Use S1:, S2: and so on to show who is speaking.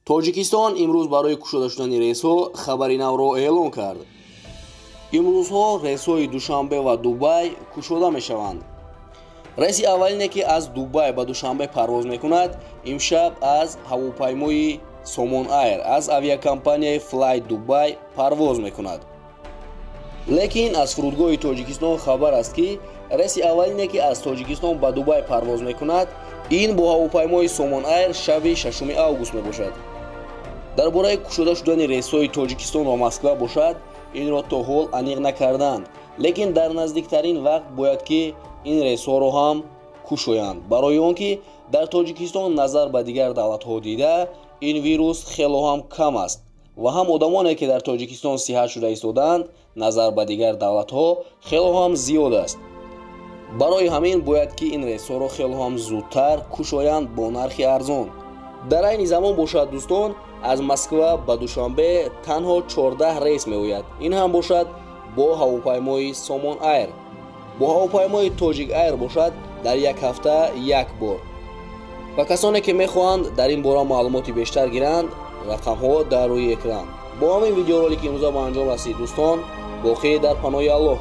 S1: Тоҷикистон имрӯз барои кушода шудани рейсҳо хабари навро эълон кард. Имрӯзҳо рейсҳои Душанбе ва Дубай кушода мешаванд. Рейси аввалине, ки аз Дубай ба Душанбе парвоз мекунад, имшаб аз ҳавопаймои Сомон Айр аз авиакомпанияи Флай Дубай парвоз мекунад. Лекин аз фурудгоҳи Тоҷикистон хабар аст, ки рейси аввалине, ки аз Тоҷикистон ба Дубай парвоз мекунад, ин бо ҳавопаймои Сомон Айр шаби 6 август мебошад. Дар бораи кушода шудани рейсҳои Тоҷикистон ва Москва бошад, инро то ҳол аниқ накарданд, лекин дар наздиктарин вақт бояд, ки ин рейсҳоро ҳам кушоянд, барои он ки дар Тоҷикистон назар ба дигар давлатҳо дида ин вирус хело ҳам кам аст ва ҳам одамоне, ки дар Тоҷикистон сиҳат шуда истодаанд, назар ба дигар давлатҳо хело ҳам зиёд аст. Барои ҳамин бояд, ки ин рейсҳоро хело ҳам зудтар кушоянд бо нархи арзон. Дар айни замон бошад, дӯстон, аз Москва ба Душанбе танҳо 14 рейс меояд. Ин ҳам бошад бо ҳавопаймои Сомон Айр. Бо ҳавопаймои Тоҷик Айр бошад, дар як ҳафта як бор. Ва касоне, ки мехоҳанд дар ин бора маълумоти бештар гиранд, рақамҳо дар рӯи экран. Бо ҳамин видеоролики имрӯза ба анҷом расид, дӯстон. Боқӣ дар паноҳи Аллоҳ.